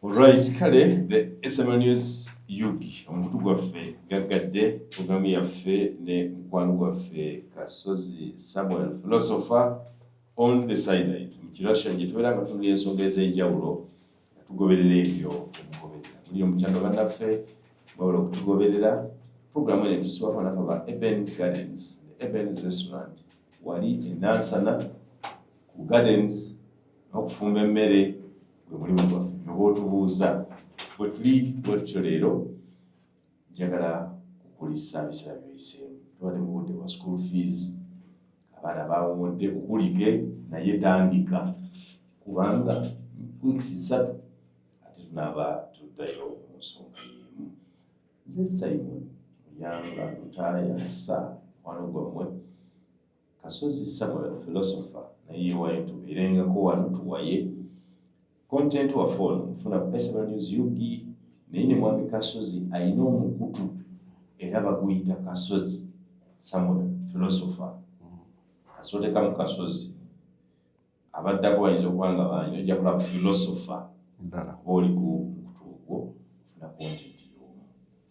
Alright, kale the SML News UG omukutu gwaffe gaggadde programu yaffe ne mukwano gwaffe Kasozi Samuel, philosopher on the sideline mu Kirussia, gye tubeera nga tunula ensonga ez'enjawulo nga tugoberera ebyo omugoberera muli omukyano. Bannaffe mwebale okutugoberera. Programu eno etusibwako bannaffe ba Eben Gardens, the Eben Restaurant wali e Nansana ku Gardens, n'okufumba emmere gwe mulimu gwaffe. Oba otubuuza bwe tuli bwe tutyo. Leero njagala kukulisa biseera byoyiseemu. Tubadde mu budde bwa school fees, abaana bawumudde, kukulike naye tandika kubanga weeks 3 ate tunaaba tuddayo mu nsonga y'emu. Nze Simon Muyanga Lutaaya sa mukwano gwammwe Kasozi Samuel, philosopher, naye yewayo tubeerengako wano tuwaye content waffe ono. Nfuna ku SML News UG, naye ne mwami Kasozi ayina omukutu era baguyita Kasozi Samuel Philosopher. Asotekamu Kasozi, abaddako bayinza okuba nga bangi, ojja kulaba philosopher. Ddala. Oba oli ku mukutu ogwo, ofuna content y'omu.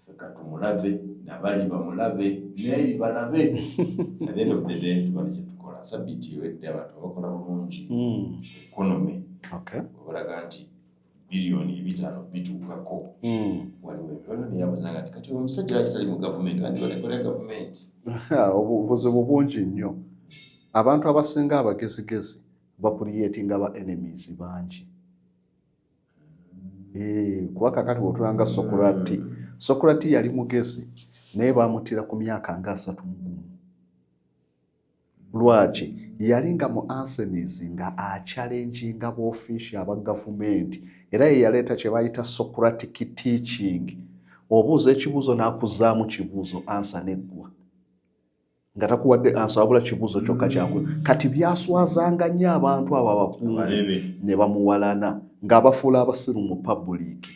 Ffe katumulabe, nabali bamulabe, neeri balabe. At the end of the day tuba nekyetukola. Sabiiti ewedde abantu abakola bulungi economy webalaga nti 5 biliyoni bituukako. Waliwo ebyo neyabuzanga nti kati omusajja lwaki tali mu gavumenti? Andi balekolera gavumenti. Obuzibu bungi nnyo. Abantu abasinga abagezigezi bacreatinga ba enemies bangi. Kuba kakati bwotulanga Sokurati, Sokurati yali mugezi naye bamutira ku myaka nga 31. Lwaki? Yali nga mu Athens nga achallenginga ba official aba gavumenti, era ye yaleeta kye bayita Socratic teaching. Obuuza ekibuuzo n'akuzaamu kibuuzo, answer neggwa nga takuwadde answer wabula kibuuzo kyokka kyaku. Kati byaswazanga nnyo abantu abo abakungu abanene ne bamuwalana ng'abafuula abasiru mu public.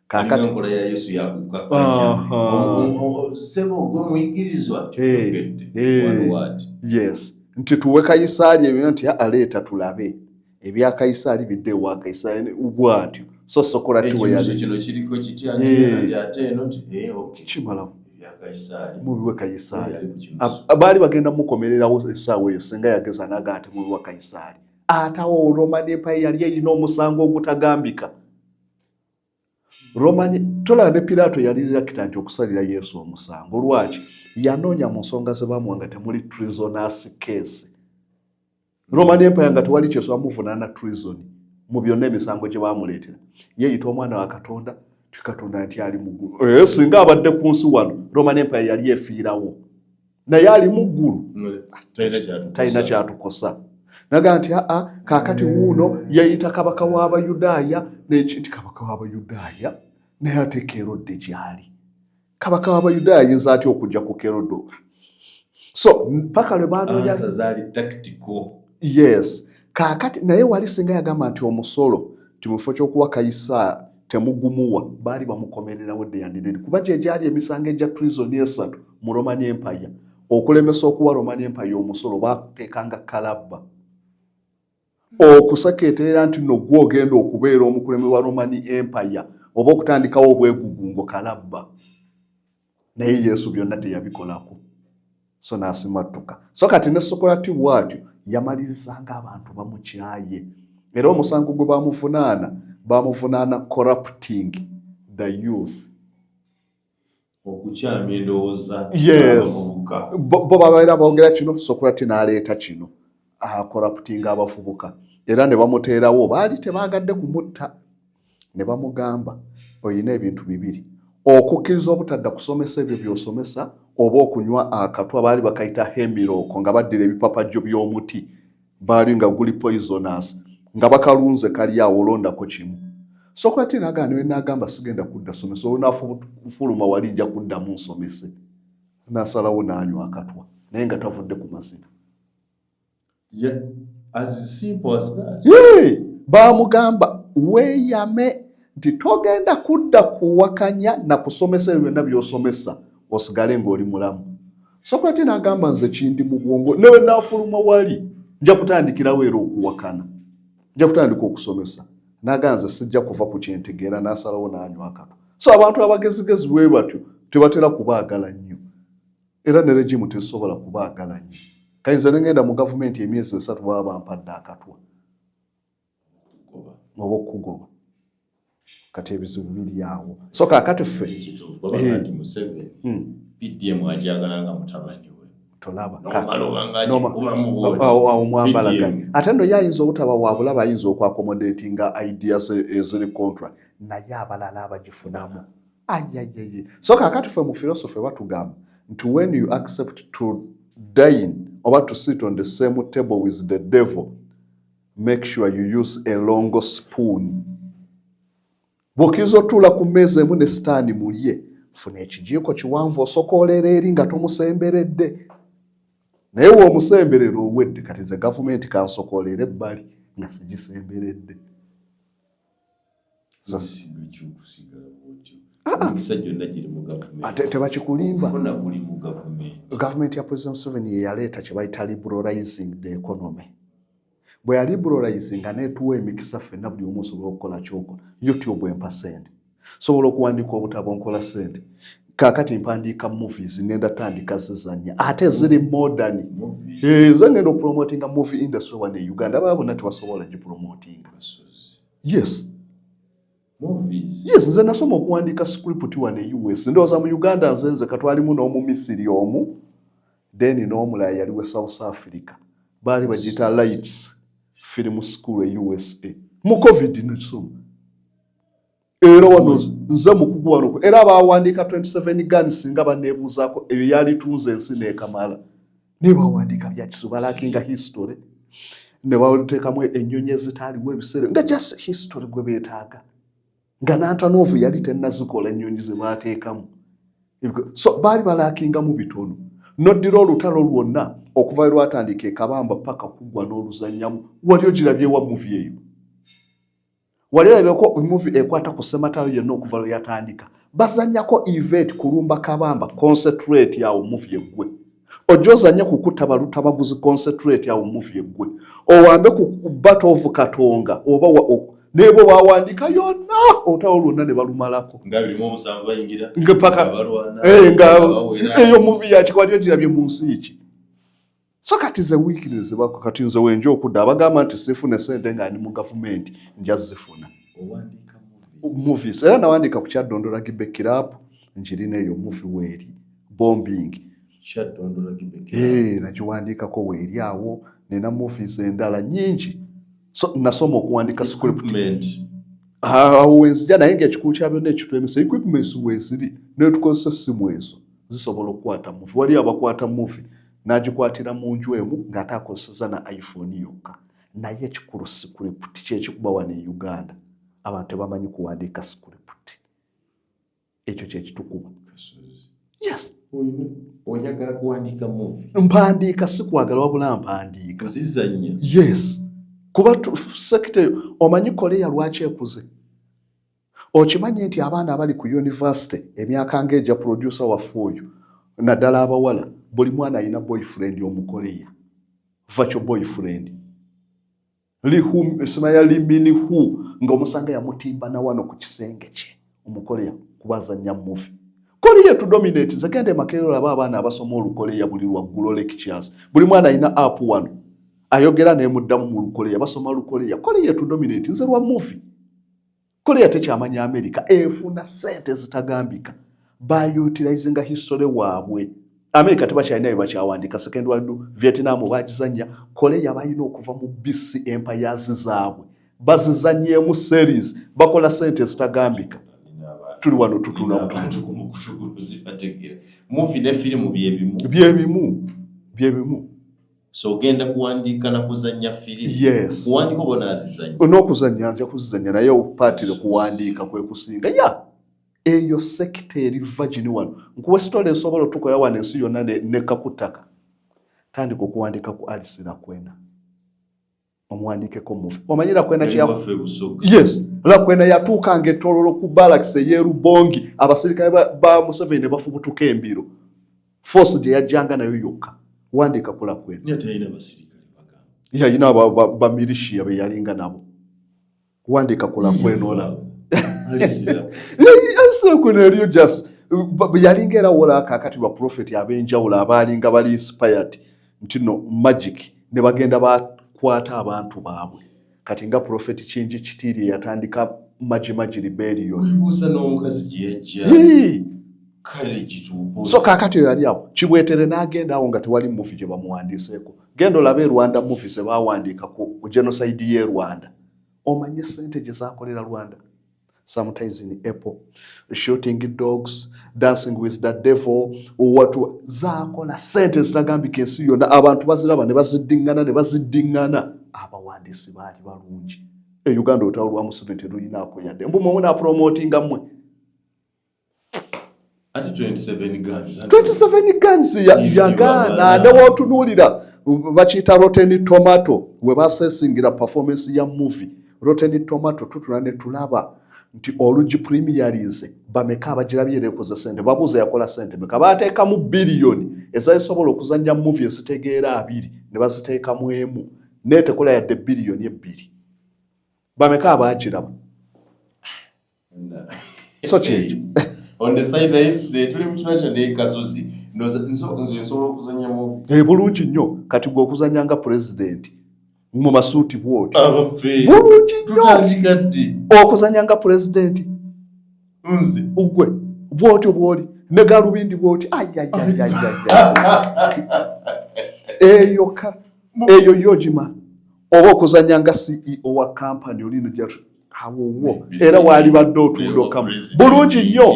Kakati enkola ya Yesu yakukakkanya. Sebo gwe muyigirizwa. Tegedde. One word. Yes, nti tuwe Kayisaali ebyo, nti aleeta tulabe ebya Kayisaali bidde ewa Kayisaali, bw'atyo. So Sokurati we ekibuuzo yali kino kiriko kitya? Nti ate eno nti okay. Kimalamu. Ebya Kayisaali mubiwe Kayisaali. Yali ku kinusu. Baali bagenda mukomererawo essaawa eyo singa yageza naga nti mubiwa Kayisaali. Ate awo Roman Empire yali erina omusango ogutagambika. Roman tolaba ne Piraato yali reluctant okusalira Yesu omusango. Lwaki? Yanoonya mu nsonga ze bamuwa nga temuli treasonous case. Roman Empire nga tewali kyesobola muvunaana treason mu byonna emisango gye bamuleetera. Yeeyita omwana wa Katonda, ti Katonda nti ali mu ggulu. Singa abadde ku nsi wano, Roman Empire yali efiirawo, naye ali mu ggulu. Talina kyatukosa. Talina kyatukosa. Naga nti aa, kaakati wuuno yeeyita kabaka w'Abayudaaya neki, nti kabaka w'Abayudaaya, naye ate Kerode gyali. Kabaka w'Abayudaaya ayinza atya okujja ku Kerode? So paka lwe banoonya. Answer zaali tactical. Yes, kaakati naye wali singa yagamba nti omusolo ti mu kifo ky'okuwa Kayisaali temugumuwa, baali bamukomererawo deyandineni, kuba gye gyali emisango egya treason esatu mu Roman Empire. Okulemesa okuwa Roman Empire omusolo, bakuteekanga kalabba okuseketerera nti no gwe ogenda okubeera omukulembeze wa Roman Empire oba okutandikawo obwegugungo, kalabba. Naye Yesu byonna teyabikolako, so n'asimattuka. So kati ne Sokolati bw'atyo yamalirizanga abantu bamukyaye, era omusango gwe bamuvunaana, bamuvunaana corrupting the youth. Okukyamya endowooza Yes. z'abavubuka. Bo babeera boogera kino, Sokurati n'aleeta kino, acorruptinga abavubuka, era ne bamuteerawo. Baali tebaagadde kumutta, ne bamugamba oyina ebintu bibiri: okukkiriza obutadda kusomesa ebyo by'osomesa, oba okunywa akatwa. Baali bakayita hemlock, nga baddira ebipapajjo by'omuti, baali nga guli poisonous, nga bakalunze kali awo, olondako kimu. Sokurati nagamba niwe nagamba sigenda kudda somesa, olunafuluma wali nja kuddamu nsomese. Nasalawo n'anywa akatwa, naye nga tavudde ku mazina. Yeah. As simple as that. Yee! Baamugamba weeyame nti togenda kudda kuwakanya na kusomesa ebyo byonna by'osomesa, osigale ng'oli mulamu. Sokurati n'agamba nze kindi mu bwongo, newe naafuluma wali nja kutandikirawo era okuwakana, nja kutandika okusomesa. Naganze sijja kuva ku kyentegeera, n'asalawo n'anywa akatwa. So abantu abagezigezi bwe batyo tebatera kubaagala nnyo, era ne regime tesobola kubaagala nnyo. Kayinza ne ngenda mu gavumenti emyezi 3, baba bampadde akatwa oba okugoba. Kati ebizibu biri awo. So kaakati ffe PDM ajagala nga mutabani we. Tolaba Nomala. Awo mwambalaganye. Ate nno ye ayinza obutaba wabulaba, ayinza okuaccommodatinga ideas eziri contra, naye abalala abagifunamu ayayaye. So kaakati ffe mu philosophy batugamba nti when you accept to dine oba to sit on the same table with the devil, make sure you use a long spoon. Bw'okkiriza otuula ku mmeeza emu ne Sitaani mulye, funa ekijiiko kiwanvu osokoolera eri nga tomusemberedde, naye w'omusemberera owedde. Kati ze gavumenti kansokoolera ebbali nga sigisemberedde. Ekisigo ekyokusigala bwotyo, emikisa gyonna giri mu gavumenti. Ate tebakikulimba. Okufuna buli mu gavumenti. Gavumenti ya President Museveni ye yaleeta kye bayita liberalizing the economy. Bwe ya liberalizing nga neetuwa emikisa ffenna, buli omu osobola okukola kyokola. YouTube empa sente, sobola okuwandiika obutabo, nkola sente. Kaakati mpandiika movies, ngenda tandika zizanya ate ziri modern. Nze ngenda okupromotinga movie industry wano e Uganda, abalala bonna tebasobola gipromotinga. Yes. Movies. Yes, nze nasoma okuwandiika script wano e US. Ndowooza mu Uganda nze nze katwalimu n'Omumisiri omu, then n'omulala yali we South Africa. Baali bagiyita Lights Film School e USA. Mu COVID nekisoma, era wano nze mukugu wano, era bawandiika 27 Guns, singa baneebuuzaako eyo yalitunze ensi n'ekamala, naye bawandiika byakisu, balackinga history ne bateekamu ennyonyi ezitaaliwo ebiseera, nga just history gwe beetaaga, nga n'Antonov yali tennazikola ennyonyi ze baateekamu. So baali balackingamu bitono. Noddira olutalo lwonna okuva lwe lwatandika ekabamba paka kuggwa n'oluzannyamu, wali ogirabyewa movie eyo? Wali olabyeko movie ekwata ku Sematalo yonna okuva lwe yatandika? Bazannyako event kulumba Kabamba, concentrate awo, movie eggwe. Ojja ozanye kukutta balutamaguzi, concentrate awo, movie eggwe. Owambe ku Battle of Katonga oba naye bwe bawandika yonna olutalo lwonna ne balumalako. Nga 27 bayingira. Nga paka balwana. Nga bawera. Eyo movie yakikwali ogirabye mu nsi ki? So kati ze weakness bako. Kati nze wenja okudda, abagamba nti sifune sente nga ndi mu gavumenti, nja zifuna. Owandiika movie. Movies, era nawandika ku Kyaddondo Rugby Club, njirina eyo movie weeri, bombing. Kyaddondo Rugby. Eh, nagiwandiikako, weeri awo. Nina movies endala nyingi. So nasoma okuwandika script. Equipment. Awo wenzija, naye ngaekikulu kya byonna ekitwemesa, equipments weeziri, netukozesa essimu ezo zisobola okukwata movie. Wali abakwata movie n'agikwatira mu nju emu ng'ate akozeseza na iPhone yokka. Naye ekikulu script, kyekikuba wano e Uganda abantu tebamanyi kuwandiika script, ekyo kyekitukuba. Kasozi. Yes. Oyagala kuwandiika movie? Mpandiika, si kwagala, wabula mpandiika. Kuzizannya? Yes, kuba sector eyo, omanyi Korea lwaki ekuze? Okimanyi nti abaana abali ku university emyaka ng'egya producer waffe oyo, naddala abawala, buli mwana alina boyfriend Omukoreya, virtual boyfriend, simaya liminihu, ng'omusanga yamutimba na wano ku kisenge kye, Omukoreya, kuba azannya movie. Korea to dominate. Nze genda emakeero olaba abaana abasoma Olukoreya buli lwaggulo lectures, buli mwana alina app wano ayogera nemuddamu mu Lukoreya, basoma Lukoreya. Korea to dominate nze lwa movie. Korea tekyamanya America, efuna sente zitagambika, bautilizinga history waabwe. America tebakyalina bye bakyawandiika. Second World Vietnam bagizanya. Korea balina okuva mu BC empires zaabwe bazizanyeemu series, bakola sente zitagambika. Tuli wano tutuna butunuzi. Movie ne firimu byebimu? Byebimu, byebimu. So ogenda kuwandiika na kuzannya firimu? Yes. Kuwandiika oba onaazizannya? N'okuzannya nja kuzizannya, naye opatire kuwandiika kwe kusinga. Ya eyo sector eri virgin wano. Nkuwa story esobola otukola wano ensi yonna nekka ku ttaka. Tandika okuwandiika ku Alice Lakwena, omuwandiikeko movie. Omanyi Lakwena kye Waffe Busoga. Yes, Lakwena yatuukanga etololo ku barracks ey'Erubongi, abasirikale ba Museveni ne bafubutuka embiro, force gye yajjanga nayo yokka. Wandiika ku Lakwena. Naye talina basirikale bagamba. Yalina bamilishiya be yalinga nabo. Wandiika kula kwenola kweno eriyo just yalinga era wola kakati ba prophet ab'enjawulo abaalinga bali inspired nti no magic ne bagenda bakwata abantu baabwe. Kati nga Prophet Kingi Kitiiri eyatandika Maji Maji Rebellion. Webuuza n'omukazi gye yajja. Kale kituupo. So kaakati oyo yali awo Kibwetere n'agenda awo nga tewali movie gye bamuwandiiseeko. Genda olabe e Rwanda movie ze baawandiika ku genocide y'e Rwanda. Omanye ssente gye zaakolera Rwanda. Sometimes in April, Shooting Dogs, Dancing with the Devil, what zaakola ssente zitagambika ensi yonna. Abantu baziraba ne baziddiŋŋana ne baziddiŋŋana. Abawandiisi baali balungi. E Uganda olutalo lwa Museveni terulinaako yadde. Mbu mwe munaapromotinga mmwe. Ate 27 Guns. 27 Guns yagaana ne wootunuulira bakiyita Rotten Tomato we basesingira performance ya movie. Rotten Tomato tutula ne tulaba nti olugi premierinze bameka abagirabye era ekoze sente. Babuuza yakola sente meka, baateekamu biliyoni ezazisobola okuzannya movie ezitegeera 20 ne baziteekamu emu neetekola yadde biliyoni 2. Bameka abaagiraba? So kyekyo. On the sidelines, tuli mu kintu ne Kasozi. Nze nsobola okuzannya movie. E, bulungi nnyo. Kati gwe okuzannya nga pulezidenti mu masuuti bwoti Abaffe. Bulungi nnyo. Tutandika ddi? Okuzannya nga pulezidenti. Nze. Ugwe bwotyo bwoli ne galubindi bwoti ayayayayaya eyo ka eyo yogima oba okuzannya nga CEO wa kampani olino gyatu awowo era waali badde otundokamu bulungi nnyo.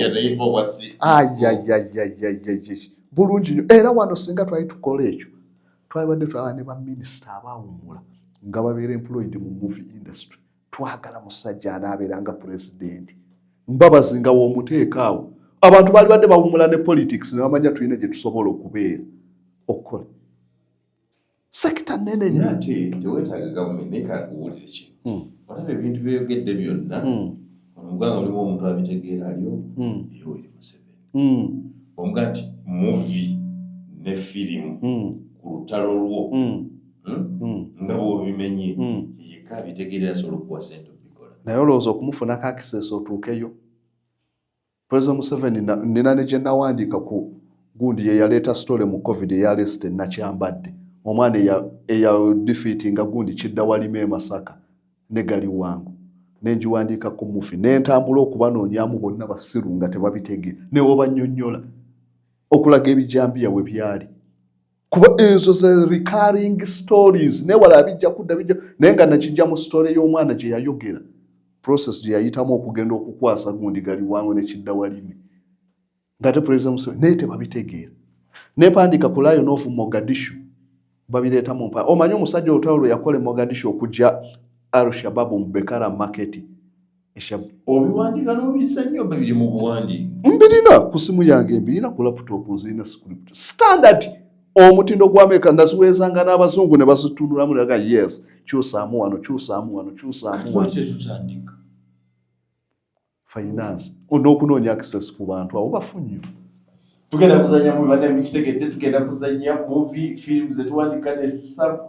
Ayayayayayay, bulungi nnyo. Era wano singa twali tukola ekyo twalibadde twaba ne baminisita abaawummula nga babeera employed mu movie industry. Twagala musajja anaabeera nga pulezidenti Mbabazi nga w'omuteeka awo abantu baali badde bawummula ne politics ne bamanya tulina gye tusobola okubeera okukola sector nene nnyo. Ate teweetaaga gavumenti, naye kakuwulire kino. Olaba ebintu byeyogedde byonna, ono muganga mulimu omuntu abitegeera aliyo, Yoweri Museveni. Omuga nti movie ne firimu ku lutalo lwo, Nga bw'obimenye, yekka abitegeera asobola okukuwa ssente obikola. Naye olowooza okumufunako access otuukeyo President Museveni nina ne gye nawandiika ku gundi ye yaleeta story mu COVID eya Leste Nakyambadde, omwana eya defeatinga gundi Kidda Walime e Masaka ne Galiwango, nengiwandiikako movie nentambula okubanoonyamu bonna basiru nga tebabitegeera newobannyonnyola okulaga ebijambiya we byali kuba ezo ze recurring stories newala bijja kudda bijja, naye nga nakijja mu story y'omwana gye yayogera process gye yayitamu okugenda okukwasa gundi Galiwango ne Kidda Walime ng'ate President Museveni naye tebabitegeera. Nempandiika ku Lion of Mogadishu babireeta mu mpa omanyi omusajja olutalo lwe yakola e Mogadishu okujja Al Shababu mu Bekara Market. Obiwandiika n'obissa nnyo oba biri mu buwandiike? Mbirina ku simu yange, mbirina ku laptop, nzirina script standard omutindo gwa Amerika naziweezanga n'abazungu ne bazitunulamu naga yes, kyusaamu wano, kyusaamu wano, kyusaamu wano. Lwaki tetutandika? Finance n'okunoonya access ku bantu abo bafu nnyo. Tugenda kuzanya movie, banne mukitegedde, tugenda kuzanya movie film zetuwandika ne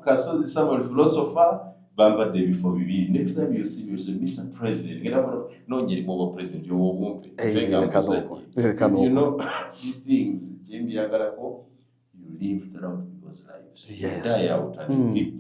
Kasozi Samuel philosopher. Bambadde ebifo bibiri. Next time you see me, you say Mr President. Ngenda kuba noonya erimu obwa president obwobumpe. Eh, Nga leka nkuzanye. n'okwo, leka You n'okwo. know these things gyembyagalako, you live throughout people's lives. Yes. You die out and keep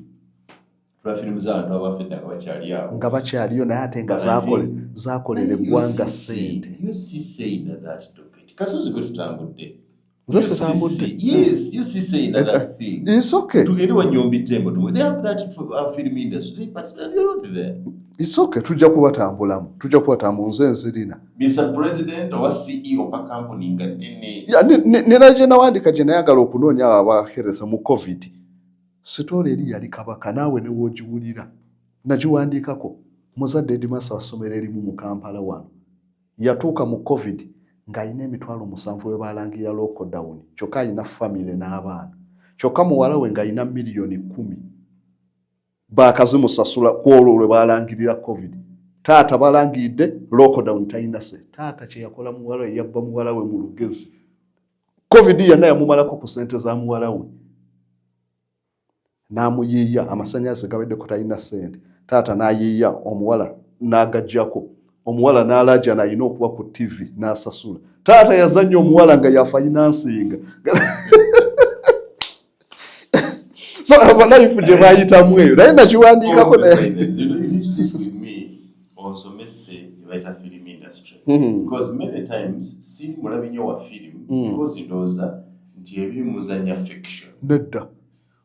tula firimu z'abantu abafedda nga bakyali awo. Nga bakyaliyo naye ate nga But I think- zakolera eggwanga ssente. UCC in that docket. Kasozi gwe tutambudde. Nze sitambudde. Yes, UCC in that thing. It's okay. Tugende wa Nyombi Tembo. They have that film industry, but they're not there. It's okay, tujja kubatambulamu, tujja kubatambu nze nzirina. Mr President owa CEO pa company nga nene. Ya, nina gye nawandika gye nayagala okunoonya abo abahereza mu COVID. Story eri yali kabaka naawe ne woogiwulira nagiwandiikako. Muzadde headmaster wa ssomero erimu mu Kampala wano yatuuka mu COVID ng'alina 70,000 we balangirira lockdown, kyokka alina famire n'abaana, kyokka muwala we ng'alina miliyoni 10 baakazimusasula ku olwo lwe balangirira COVID. Taata balangiridde lockdown talina se taata kye yakola muwala we yabba muwala we mu lugezi. COVID yenna yamumalako ku ssente za muwala we n'amuyiiya amasannyalaze gaweddeko talina ssente. Taata n'ayiiya omuwala N'agajjako omuwala n'alaajana alina okuba ku TV n'asasula. Taata yazannya omuwala nga yafinancinga. So life gye bayitamu eyo, naye nakiwandiikako. Onsomese ebayita film industry, because many times siri mulabi nnyo wa film, because ndowooza nti ebiri muzanya fiction. Nedda,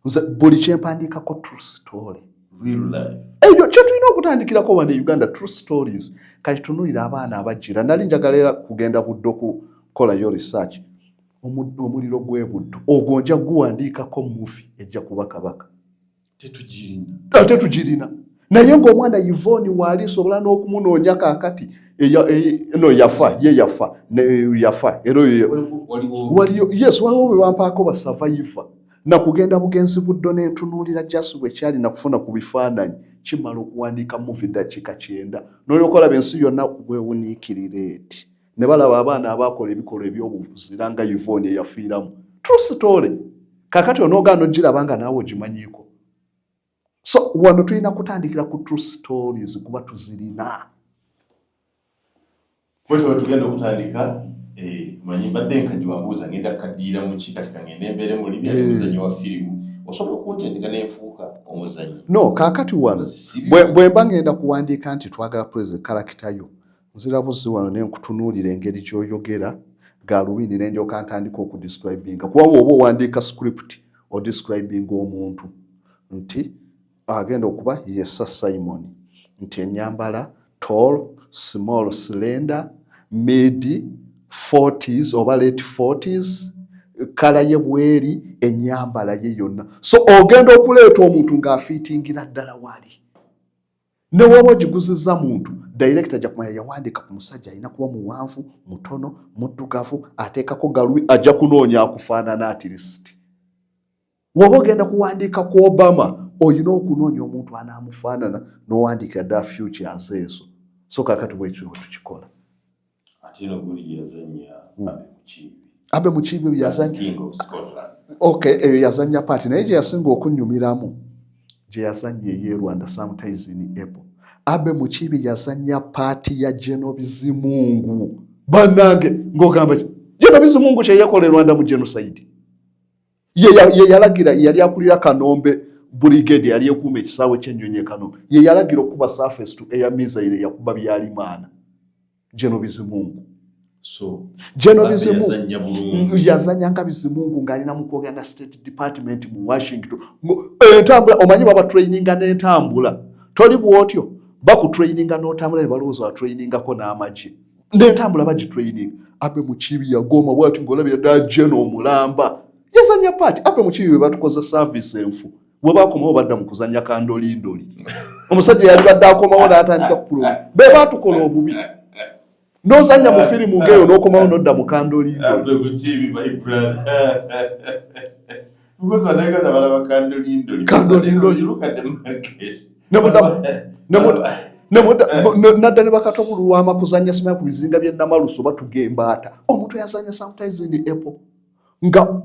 nze buli kyempandiikako true story. Real life. Eyo kyetulina okutandikirako wano e Uganda, true stories. Kati tunulira abaana abajjira. Nali njagala era kugenda Buddo kukolayo research. Omuliro gw'e Buddo ogwo nja guwandiikako movie, ejja kuba kabaka. Tetugirina. Ate tugirina, naye ng'omwana Yvonne waali sobola n'okumunoonya kaakati. No, yafa, ye yafa, yafa era oyo. Waliwo? Waliyo, yes, waliwo bwe bampaako ba survivor. Nakugenda bugenzi Buddo n'entunuulira jasi bwekyali, nakufuna ku bifaananyi kimala okuwandiika movie dakiika 90, n'olyoka olaba ensi yonna bwewuniikirira eti ne balaba abaana abakola ebikolwa ebyobuzira nga Yvonne eyafiiramu. True story. Kakati onoogaana ogiraba nga naawe ogimanyiiko. So wano tulina kutandikira ku true stories kuba tuzirina. Bwetyo tugenda okutandika. Manyi mbadde nkaddi wambuuza ngenda kukaddiira muki. Kati kangende embeere mu Libya, omuzannyi wa firimu osobola okuntendeka nenfuuka omuzannyi? No, kaakati wano bwe mba ngenda kuwandiika nti twagala president character yo, nzira buzi wano ne nkutunuulira engeri gy'oyogera, galubindi, ne ndyoka ntandika okudescribinga, kuba bw'oba owandiika script odescribinga omuntu nti agenda okuba yesa Simon, nti enyambala tall, small, slender, mid 40s oba late 40s, color ye bweri, enyambala ye yonna. So ogenda okuleeta omuntu ng'afiitingira ddala wali. Ne woba ogiguzizza muntu, director ajja kumanya yawandiika ku musajja alina kuba muwanvu, mutono, muddugavu, ateekako galubi, ajja kunoonya akufaanana at least. Woba ogenda kuwandiika ku Obama, olina okunoonya omuntu anaamufaanana n'owandiikira ddala features ezo. So kakati bwekyo tukikola. Ate no guli yazannya Abbey Mukiibi. Abbey Mukiibi yazannya King of Scotland. Okay, eyo yazannya part, naye gye yasinga okunyumiramu gye yazannya ey'e Rwanda, sometimes in April. Abbey Mukiibi yazannya part ya General Bizimungu. Bannange, ng'ogamba ki General Bizimungu kyeyakola e Rwanda mu genocide. Ye yalagira, yali akulira Kanombe Brigade, yali ekuuma ekisaawe ky'ennyonyi e Kanombe. Ye yalagira okuba surface to air missile yakuba Byalimaana, General Bizimungu. So General Abbey Bizimungu yazannya bulungi. Yazanya nga Bizimungu ng'alina mu kwogera na State Department mu Washington. Entambula, omanyi baba traininga n'entambula, toli bwotyo bakutraininga n'otambula ne balowooza watrainingako n'amagye, n'entambula bagitraininga. Abbey Mukiibi yagoma bwati ng'olabira ddala General omulamba yazanya part. Abbey Mukiibi bwe batukoze service enfu, bwe bakomawo badda mu kuzanya kandolindoli. Omusajja yali badde akomawo n'atandika kupulo. Be baatukola obubi, n'ozanya mu firimu ng'eyo n'okomawo n'odda mu kandolindoli. Abbey Mukiibi, my brother, because bannayuganda balaba kandolindoli. Kandolindoli. You look at the market. Nadda ne bakatobululwama kuzanya simanya ku bizinga by'e Namalusu batuga embaata. Omuntu yazanya sometimes in April nga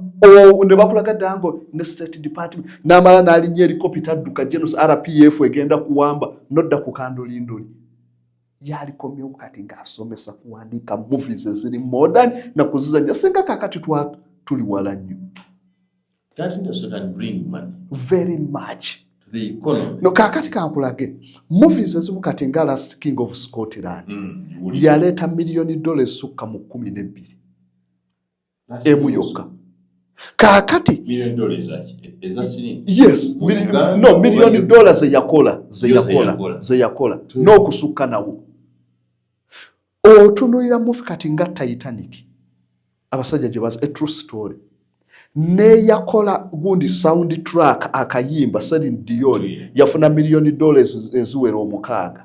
ne bakulaga dango ne State Department, n'amala n'alinnya helicopter adduka genos RPF egenda kuwamba, nodda ku kandolindoli. Yalikomyewo kati ng'asomesa kuwandiika movies eziri modern nakuzizanya. Singa kakati tuli wala nnyo. That industry can bring money very much to the economy. No, kakati kankulage movies ezimu kati nga Last King of Scotland, yaleeta miliyoni dola esukka mu 12 Last emu King of yokka. Kaakati Million dollars eza siringi? Yes. Mu Uganda No, oba miliyoni dola zeyakola. Yo Zeyakola. zeyakola. Zeyakola n'okusukka nawo. Otunulira movie kati nga Titanic, abasajja gye baza, a true story, neyakola gundi sound track akayimba Celine Dion, yafuna miliyoni dola eziwera 6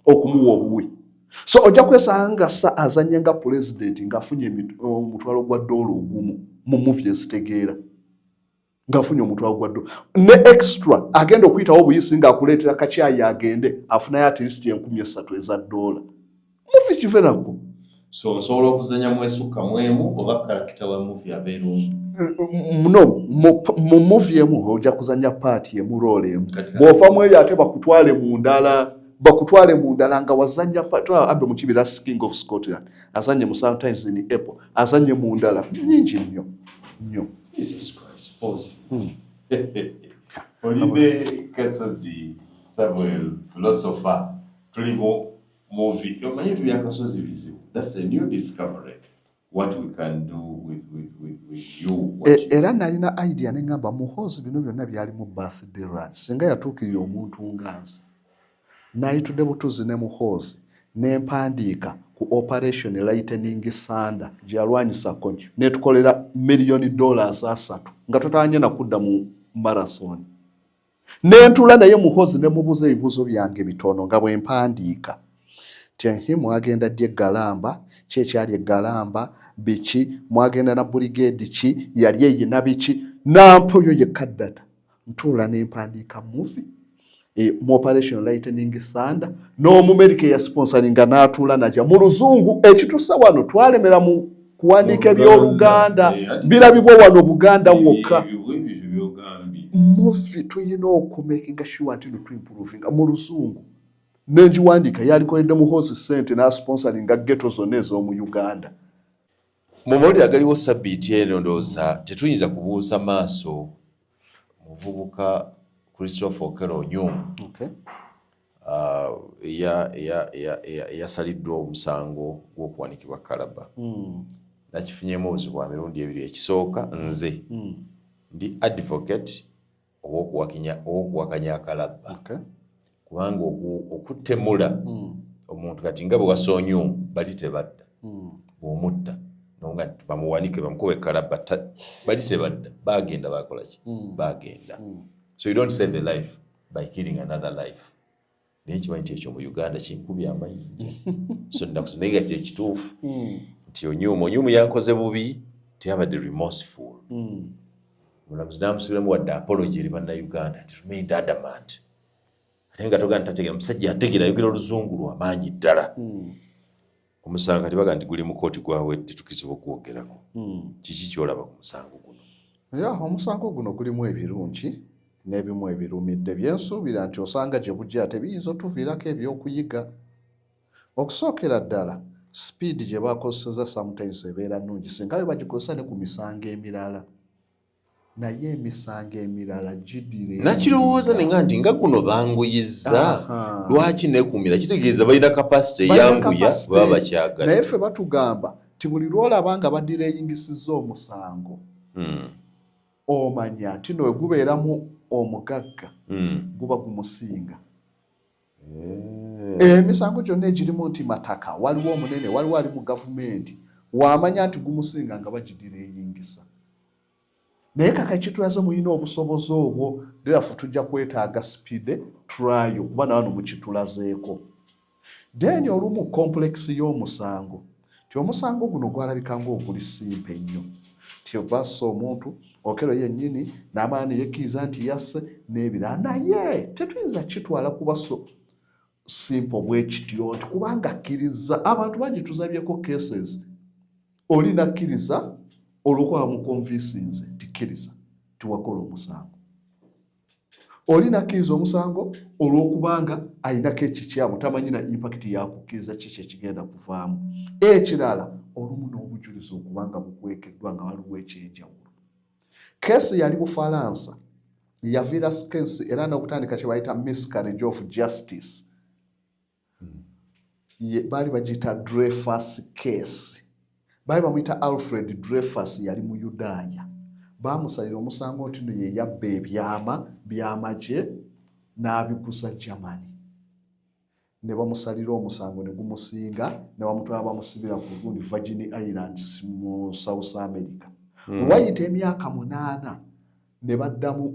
okumuwa obuwi. So ojja kwesanga nga sa azanye nga pulezidenti ng'afunye omutwalo gwa dola ogumu mu movie ezitegeera, ng'afunye omutwalo gwa dola ne extra, agenda okuyitawo obuyisi ng'akuleetera kakyayi, agende afunayo at least 3,000 eza dola. Movie kive nako. So nsobola okuzanya mwesukka mwemu oba character wa movie abeera omu? No, mu movie emu ojja kuzanya part emu, role emu. Kati Bw'ofa mu eyo ate bakutwale mu ndala. Bakutwale mu ndala nga wazanya. Twala Abbey Mukiibi, Last King of Scotland, azanye mu Sometimes in April, azanye mu ndala nyingi nnyo nnyo. Jesus Christ, pause. Olinde Kasozi Samuel, philosopher, tuli mu movie. Omanyi ebintu bya Kasozi bizibu. That's a new discovery. What we can do with you. What Era nalina idea neŋŋamba Muhoozi bino byonna byalimu birthday run. Singa yatuukirira omuntu nga nze, nayitudde butuzi ne Muhoozi nempandiika ku Operation Lightning Thunder gye yalwanyisa Kony, netukolera $3 million nga totanye nakudda mu marathon. Nentula naye Muhoozi ne mubuuza ebibuuzo byange bitono nga bwe mpandiika ti mwagenda ddi eggalamba, ki ekyali eggalamba, biki, mwagenda na brigade ki, yali eyina biki, nampoyo yekka data. Ntuula nempandiika movie mu Operation Lightning Thunder n'Omumerika eyasponsoringa n'atuula najja mu Luzungu. Ekitusa wano twalemera mu kuwandiika ebyoluganda, birabibwa wano Buganda wokka. Ebyo ebyo byogambye. Movie tuyina okumakinga sure nti no tuimprovinga mu Luzungu. Nengiwandiika yalikoledde Muhoozi sente n'asponsoringa ghetto zonna ez'omu Uganda. Mu mawulire agaliwo sabbiiti eno, ndowooza tetuyinza kubuusa maaso muvubuka Christopher Okello Onyum, eyasaliddwa omusango gw'okuwanikibwa kalaba. Nakifunyemu obuzibu bwa mirundi ebiri. Ekisooka, nze ndi advocate ow'okuwakanya akalabba, kubanga okutemula omuntu kati nga bwe wassa Onyum, bali tebadda. Bw'omutta nonga bamuwanike, bamukuba ekalabba, bali tebadda, bagenda bakola ki? Bagenda. So you don't save a life by killing another life. Naye kimanyi nti ekyo mu Uganda kinkubya amayinja, so naye nga kyekituufu nti Onyum yankoze bubi, teyabadde remorseful. Omulamuzi n'amusubiramu wadde apology eri Bannayuganda nti remained adamant, ate nga togaa ntategera. Musajja ategera, ayogera Oluzungu lwamaanyi ddala. Omusango kati baga nti guli mu kooti, gwawedde, tukirizibwa okwogerako. Kiki kyolaba ku musango guno? Ya, omusango guno gulimu ebirungi n'ebimu ebirumidde byensuubira nti osanga gye bujja tebiyinza otuviirako ebyokuyiga. Okusookera ddala, speed gye bakozeseza sometimes ebeera nnungi singa bwe bagikozesa ne ku misango emirala, naye emisango emirala gidire. Nakirowooza nenga nti nga guno banguyizza, lwaki nekuumira? Kitegeeza balina capacity eyanguya, baba bakyagala. Naye ffe batugamba ti buli lwolaba nga badelayingisizza omusango, omanya nti no gubeeramu omugagga, guba gumusinga. Emisango gyonna egirimu nti mataka, waliwo omunene, waliwo ali mu gavumenti, wamanya nti gumusinga nga bagidelayingisa. Naye kaka kitulaze muyina obusobozi obwo, therefore tujja kwetaaga speed trial kuba nawano mukitulazeeko. Then olumu complex y'omusango, ti omusango guno gwalabika ngaoguli simple ennyo, ti bassa omuntu Okello yennyini n'amaani yekkiriza nti yasse n'ebirala, naye tetuyinza kitwala kuba so simple bwe kityo nti kubanga akkiriza. Abantu bangi tuzabyeko cases, oli nakkiriza olwokuba bamuconvincinze tikkiriza tiwakola omusango, oli nakkiriza omusango olw'okubanga ayinako ekikyamu, tamanyi na impact yakukkiriza kiki ekigenda kuvaamu. Ekirala, olumu n'obujulizi okubanga bukwekeddwa nga waliwo ekyenjawulo. Case yali Bufalansa, yaviira case era n'okutandika kye bayita miscarriage of justice. Baali bagiyita Dreyfus case, baali bamuyita Alfred Dreyfus, yali Muyudaaya. Baamusalira omusango nti no ye yabba ebyama by'amagye n'abiguza Germany, ne bamusalira omusango ne gumusinga, ne bamutwala bamusibira ku gundi Virgin Islands mu South America. Wayita emyaka 8 ne baddamu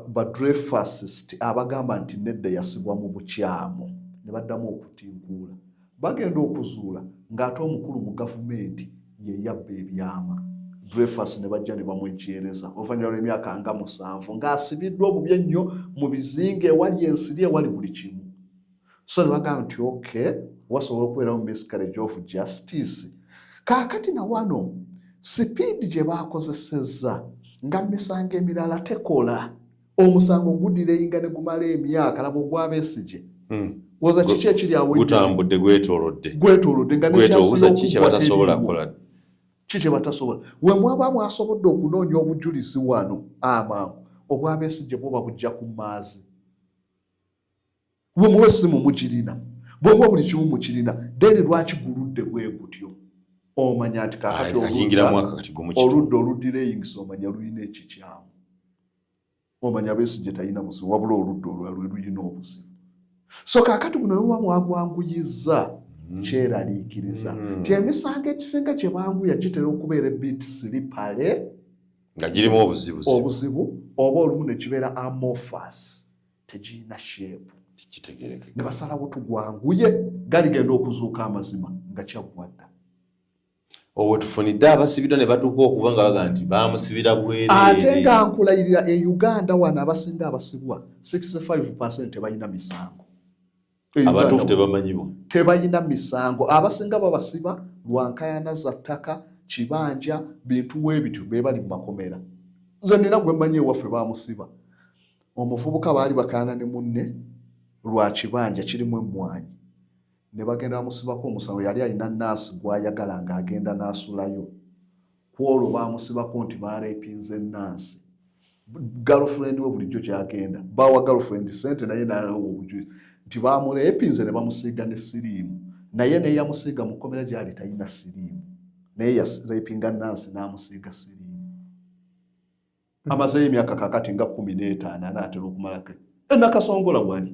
ba Dreyfusist abagamba nti nedda, yasibwa mu bukyamu, ne baddamu okutinkuula, bagenda okuzuula ng'ate omukulu mu gavumenti ye yabba ebyama. Dreyfus ne bajja ne bamwejjeereza oluvannyuma lw'emyaka nga 7 ng'asibiddwa obubi ennyo mu bizinga ewali ensiri, ewali buli kimu. So ne bagamba nti okay, wasobola okubeerawo miscarriage of justice. Kaakati na wano speed gye baakozesezza nga misango emirala tekola, omusango gudelayinga ne gumala emyaka. Laba ogwa Besigye. Woza kiki ekiri awo? Gutambudde, gwetoolodde. Gwetoolodde nga Gwetoobuza ki kye batasobola kukola? Ki kye batasobola? We mwaba mwasobodde okunoonya obujulizi wano amangu, obwabesigye bwoba bujja ku maazi, bwe muwa essimu mugirina, bwemuwa buli kimu mukirina, then lwaki guludde bwe gutyo? Omanya nti kakati Ayingira mwaka kati gumu kitundu. Oludda oludireyingisa, omanya lulina ekikyamu. Omanya Besigye talina buzibu, wabula oludda olulala lwe lulina obuzibu. So kaakati guno wemuba mwagwanguyizza, kyeraliikiriza ti emisango ekisinga kye banguya gitera okubeera a bit slippery, nga girimu obuzibuzibu. Obuzibu, oba olumu ne kibeera amorphous, tegirina shape. Kitegerekeka. Ne basalawo tugwanguye, galigenda okuzuuka amazima nga kyaggwa dda. Obwo tufunidde abasibiddwa ne batuuka okuba nga baga nti bamusibira bwereere. Ate nga nkulayirira, e Uganda wano abasinga abasibwa, 65 tebalina misango. E Abatuufu Uganda tebamanyibwa. Tebalina misango. Abasinga babasiba lwa nkayana za ttaka, kibanja, bintu weebityo, be bali mu makomera. Nze nina gwe mmanyi ewaffe, bamusiba, omuvubuka, baali bakaana ne munne lwa kibanja kirimu emmwanyi, ne bagenda bamusibako omusango. Yali alina naasi gw'ayagala ng'agenda n'asulayo ku olwo, bamusibako nti barepinze naasi, girlfriend we bulijjo gyagenda. Bawa girlfriend sente, naye nawa obujulizi nti bamurepinze ne bamusiiga ne siriimu, naye neyamusiiga mu kkomera gyali talina siriimu, naye yarepinga nansi n'amusiiga siriimu. Amazeeyo emyaka kakati nga 15, anaatera okumalako enakasongola wali.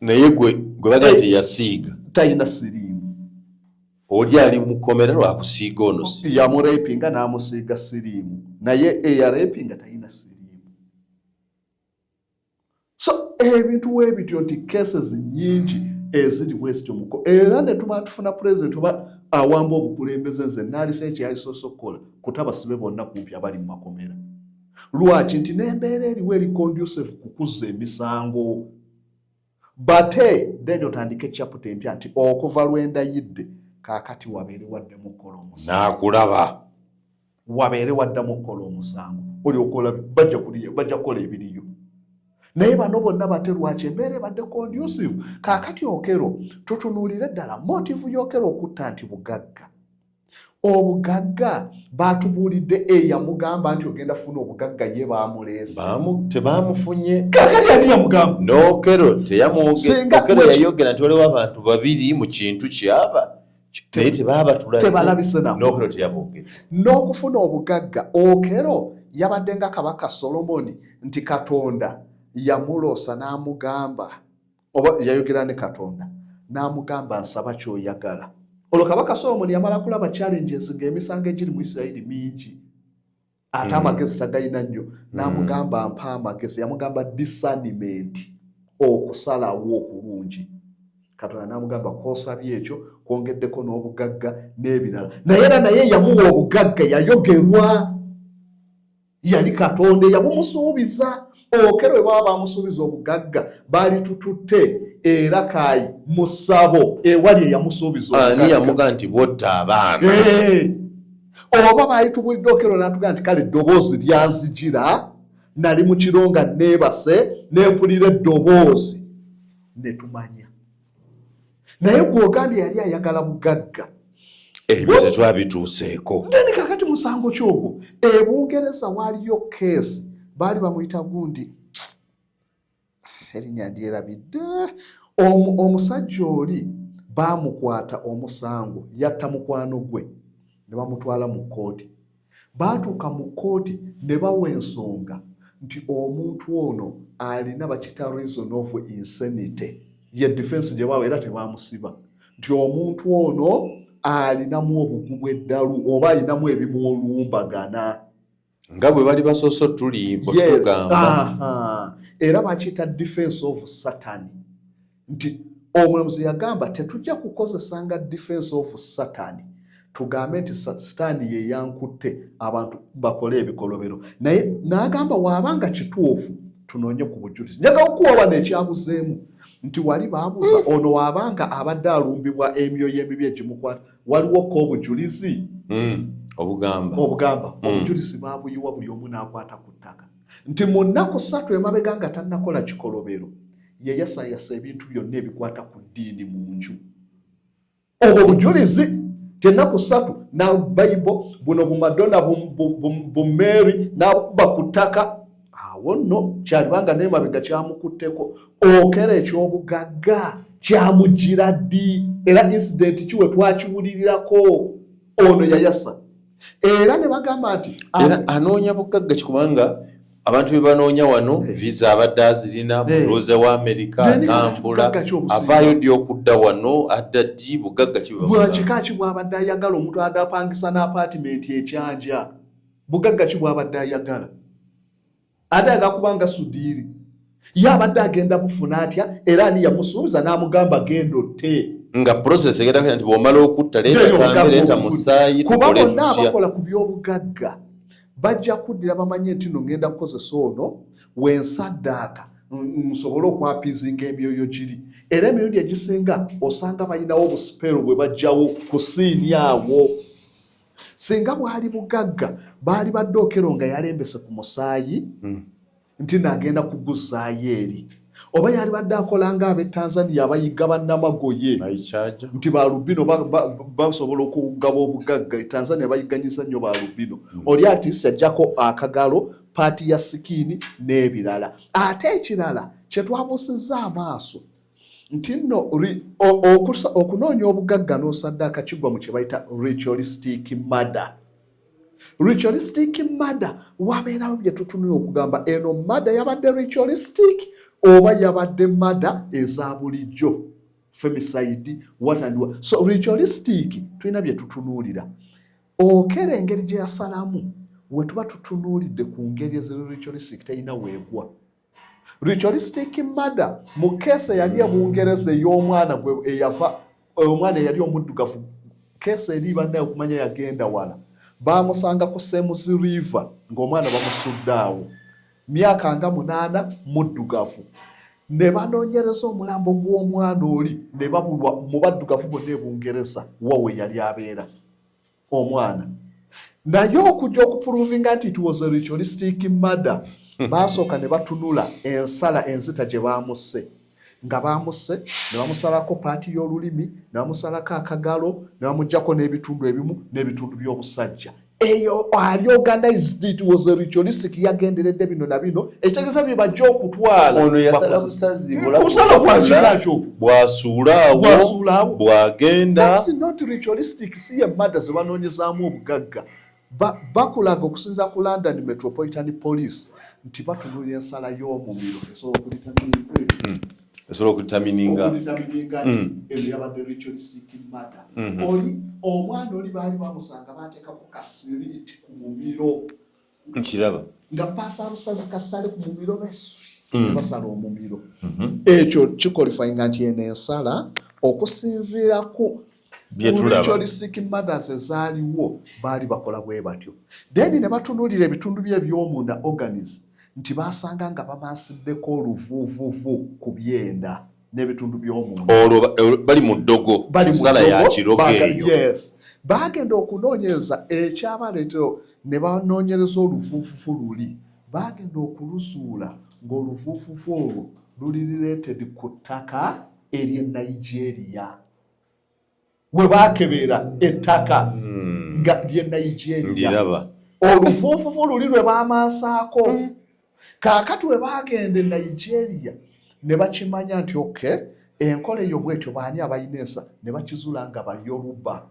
Naye gwe baga nti yasiiga talina siriimu. Oli ali mu kkomera lwakusiiga ono si Yamurepinga n'amusiiga siriimu, naye eyarepinga talina siriimu. So ebintu weebityo nti cases nyingi eziri bwezityo muko, era ne tumala tufuna president oba awamba obukulembeze, nze naalisa ekyalisoose okukola kuta basibe bonna kumpi abali mu makomera. Lwaki? Nti n'embeera eriwo eri conducive kukuzza emisango bate, then otandike chapter empya nti okuva lwendayidde kaakati wabeere waddemu okukola omusango. Naakulaba. Wabeere waddamu okukola omusango, olyoka bajja kuliyo, bajja kukola ebiriyo. Naye bano bonna bate lwaki embeera ebadde conducive? Kaakati Okello, tutunuulire ddala motive y'Okello okutta nti bugagga. Obugagga batubuulidde, eyamugamba nti ogenda funa obugagga ye bamuleese? Tebamufunye. Kaakati ani yamugamba? N'Okello Singa Okello yayogera nti waliwo abantu babiri mu kintu kyaba, naye tebabatulaze. Tebalabise nako. N'Okello teyaboogera. N'okufuna obugagga, Okello yabadde nga Kabaka Solomoni, nti Katonda yamuloosa n'amugamba, oba yayogera ne Katonda n'amugamba, "Nsaba ky'oyagala." Olwo Kabaka Solomoni yamala kulaba challenges ng'emisango egiri mu Isirayiri mingi, ate amagezi tagayina nnyo, n'amugamba, "Mpa amagezi." Yamugamba discernment, okusalawo okulungi. Katonda n'amugamba, "Kosabye ekyo, kwongeddeko n'obugagga n'ebirala." Naye era naye yamuwa obugagga yayogerwa yali Katonda eyabumusuubiza. Okello bwe baba bamusuubiza obugagga, baali tututte era Kayi musabo ewali eyamusuubiza Ani obugagga. yamuga nti bwotta abaana? Oba baali tubulidde Okello n'atugamba nti kale eddoboozi lyanzijira, nali mu kiro nga neebase nempulira eddoboozi, ne tumanya. Naye gw'ogambye yali ayagala bugagga. Ebyo tetwabituuseeko. Then kakati musango kyogwo? E Bungereza waaliyo keesi, baali bamuyita gundi, erinnya ndyerabidde. Omusajja oli baamukwata omusango yatta mukwano gwe, ne bamutwala mu kkooti. Baatuuka mu kkooti ne bawa ensonga nti omuntu ono alina bakita reason of insanity, ye defense gye bawa, era tebamusiba, nti omuntu ono alinamu obugu bw'eddalu oba alinamu ebimwolumbagana. Nga bwe bali basoose otulimba. Yes, otugamba. Aha. Era bakiyita defense of Satan, nti omulamuzi yagamba tetujja kukozesanga defense of Satan, tugambe nti Sitaani ye yankutte abantu bakole ebikolobero. Naye n'agamba waabanga kituufu, tunoonye ku bujulizi. Njagala okuwa wano ekyabuzeemu nti wali baabuuza ono waabanga abadde alumbibwa emyoyo emibi egimukwata, waliwo ko obujulizi? Obugamba. Obugamba. Obujulizi baabuyiwa, buli omu n'akwata ku ttaka nti mu nnaku 3 emabega nga tannakola kikolobero. Yayasayasa ebintu byonna ebikwata ku ddiini mu nju. Obwo bujulizi tenaku 3 na Bible buno bumadonna bumary nabukuba ku ttaka. Awo nno kyalibanga nemabega kyamukutteko. Okello ekyobugagga kyamugira ddi? Era incident kiwe twakiwulirirako? Ono yayasa era ne bagamba nti era anoonya bugagga ki? Kubanga abantu be banoonya wano, visa abadde azirina, muloze wa Amerika, atambula, avaayo ddi okudda wano, adda ddi? Bugagga ki? Bwakika ki bwabadde ayagala? Omuntu adde apangisa n'apatimenti ekyanja, bugagga ki bwabadde ayagala? Ate ayagala kubanga Sudhir ye abadde agenda bufuna atya? Era ani yamusuubiza n'amugamba genda otte? Nga process egenda nti bw'omala okutta, leeta leeta musaayi. Kuba bonna abakola ku by'obugagga bajja kuddira bamanye nti no ngenda kukozesa ono wensaddaaka nsobole okwapizinga emyoyo giri. Era emirundi egisinga osanga balinawo obusipeero bwe bajjawo ku scene awo. Singa bwali bugagga, baali badde Okello nga yalembese ku musaayi nti naagenda kuguzaayo eri, oba yali badde akola nga ab'e Tanzania abayiga bannamagoye nti balubino basobola okugaba obugagga. E Tanzania bayiganyiza nnyo balubino. Oli artist yajjako akagalo, part ya skin n'ebirala. Ate ekirala kyetwabuusizza amaaso nti nno okunoonya obugagga n'osaddaaka kigwa mu kye bayita ritualistic murder. Ritualistic murder wabeerawo bye tutunula okugamba eno murder yabadde ritualistic oba yabadde murder eza bulijjo, femicide, what and what. So ritualistic tulina bye tutunuulira. Okello engeri gye yasalamu, we tuba tutunuulidde ku ngeri eziri ritualistic, terina weegwa ritualistic murder. Mu case eyali ebungereza ey'omwana gwe eyafa, omwana eyali omuddugavu, case eri bannaye okumanya yagenda wala. Bamusanga ku Thames River ng'omwana bamusudde awo, myaka nga 8, muddugavu. Ne banoonyereza omulambo gw'omwana oli ne babulwa mu baddugavu bonna ebungereza wa we yali abeera omwana. Naye okujja okuprovinga nti it was a ritualistic murder, baasooka ne batunula ensala enzita gye baamusse, nga baamusse ne bamusalako part y'olulimi, ne bamusalako akagalo, ne bamugjako n'ebitundu ebimu n'ebitundu by'obusajja. Eyo ali organized, it was a ritualistic, yagenderedde bino na bino, ekitegeeza bye bajja okutwala. Ono yasala busazi. Kusala kwa kika kyo. Bwasuulaawo. Bwasuulaawo. Bwagenda. That's not ritualistic. Si ye murder ze banoonyezaamu obugagga. Bakulaga okusinza ku London Metropolitan Police nti batunulira ensala y'omumiro esobola okudetermininga. Esobola okudetermininga. Okudetermininga eno yabadde ritualistic murder. Oli omwana oli baali bamusanga bateekako kasiriiti ku mumiro. Nkiraba. Nga paasa busazi kasale ku mumiro beswi, basala omumiro. Ekyo kiqualifyinga nti eno ensala okusinziira ku Byetulaba. Ritualistic murders ezaaliwo baali bakola bwe batyo. Then ne batunuulira ebitundu bye ebyomunda, organs, nti basanga nga bamansiddeko oluvuuvuvu ku byenda n'ebitundu by'omunda. Olwo bali mu ddogo. Bali mu nsala ya ddogo, kirogo eyo. Yes, bagenda okunoonyereza ekyabaleetera ne banoonyereza oluvuuvuvu luli, bagenda okuluzuula ng'oluvuuvuvu olwo luli related ku ttaka ery'e Nigeria. We bakebeera ettaka nga ly'e Nigeria. Ndiraba. Olufuufufu luli lwe bamansaako. Kaakati we bagenda e Nigeria ne bakimanya nti okay, enkola eyo bwetyo, baani abalina ensa? Ne bakizuula nga Bayoruba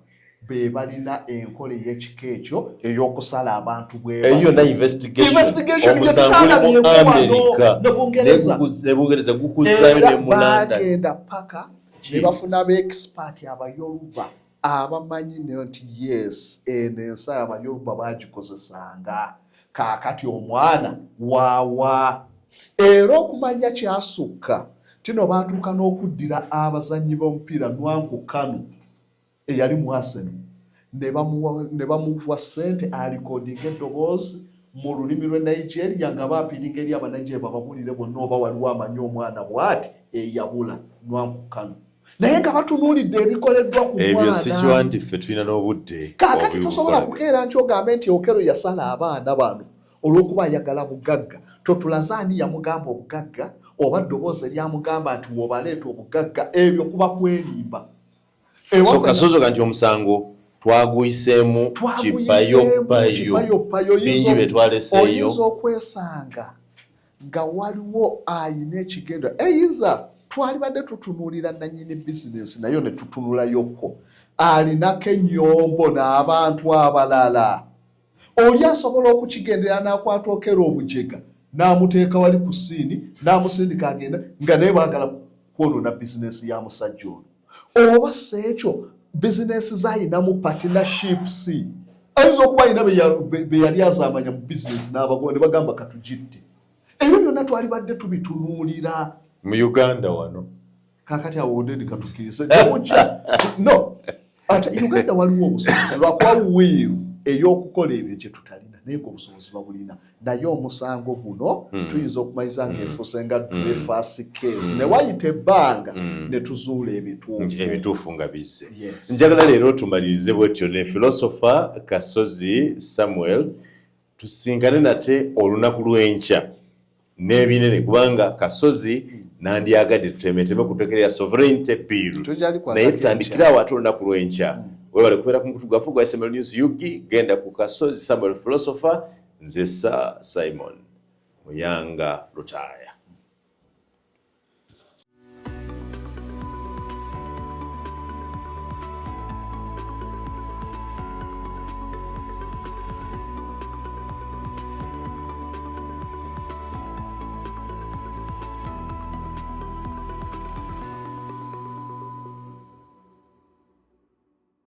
be balina enkola ey'ekika ekyo ey'okusala abantu bwe eyo yonna investigation. Investigation gye Omusango guli mu tutalabyeko wano America ne Bungereza. Ne Bungereza gukuzaayo Era ne mu London. bagenda paka ne Jesus. bafuna beexpert Abayoruba abamanyi ne nti yes, eno ensi Abayoruba bagikozesanga. Kaakati omwana waawa era okumanya kyasukka tino batuuka n'okuddira abazannyi b'omupiira Nwankwo Kanu eyali mu Arsenal ne bamuwa ssente arecordinga eddoboozi mu lulimi lw'e Nigeria nga baappealinga eri Abanigeria bababulire bonna oba waliwo amanyi omwana bw'ati eyabula, Nwankwo Kanu, naye nga batunuulidde ebikoleddwa ku Ebyo mwana. sikiwa nti ffe tulina n'obudde Kaakati tosobola obubikola. kukeera nti ogambe nti Okello yasala abaana bano olw'okuba ayagala bugagga. Totulaze ani yamugamba obugagga. Oba ddoboozi eryamugamba nti wobaleeta obugagga, ebyo kuba kwerimba. So Kasozi nti omusango twaguyiseemu kipayopayo, bingi bye twaleseeyo. Oyinza okwesanga nga waliwo ayina ekigendo eyinza twalibadde tutunuulira nannyini bizinensi, nayo ne tutunulayokko alinako ennyombo n'abantu abalala. Oli asobola okukigendera n'akwata Okello obujega n'amuteeka wali ku scene, n'amusindika agenda nga naye baagala kwonoona bizinensi ya musajja ono. Oba si ekyo, bizinensi zayinamu partnerships, ayinza okuba alina be yali azaamanya mu bizinensi n'abagoba ne bagamba katugitte. Ebyo byonna twalibadde tubitunuulira. Mu Uganda wano. Kakati awo ndedi katukirize temujja no, ate Uganda waliwo obusobozi, lwakuba will ey'okukola ebyo gye tutalina, naye nga obusobozi babulina. Naye omusango guno tuyinza okumanyiza ng'efuuse nga Dreyfus case, ne wayita ebbanga ne tuzuula ebituufu. Ebituufu nga bizze. Yes. Njagala leero tumalirize bwetyo ne philosopher Kasozi Samuel. Tusinkane nate olunaku lw'enkya n'ebinene, kubanga Kasozi nandyagadde tutemeteme ku tteeka lya Sovereignty Bill. Tujali kwata. Naye tutandikire awo ate olunaku lw'enkya. Webale kubeera ku mukutu gwaffe gwa SML News UG. Genda ku Kasozi Samuel philosopher. Nze Sir Simon Muyanga Lutaaya.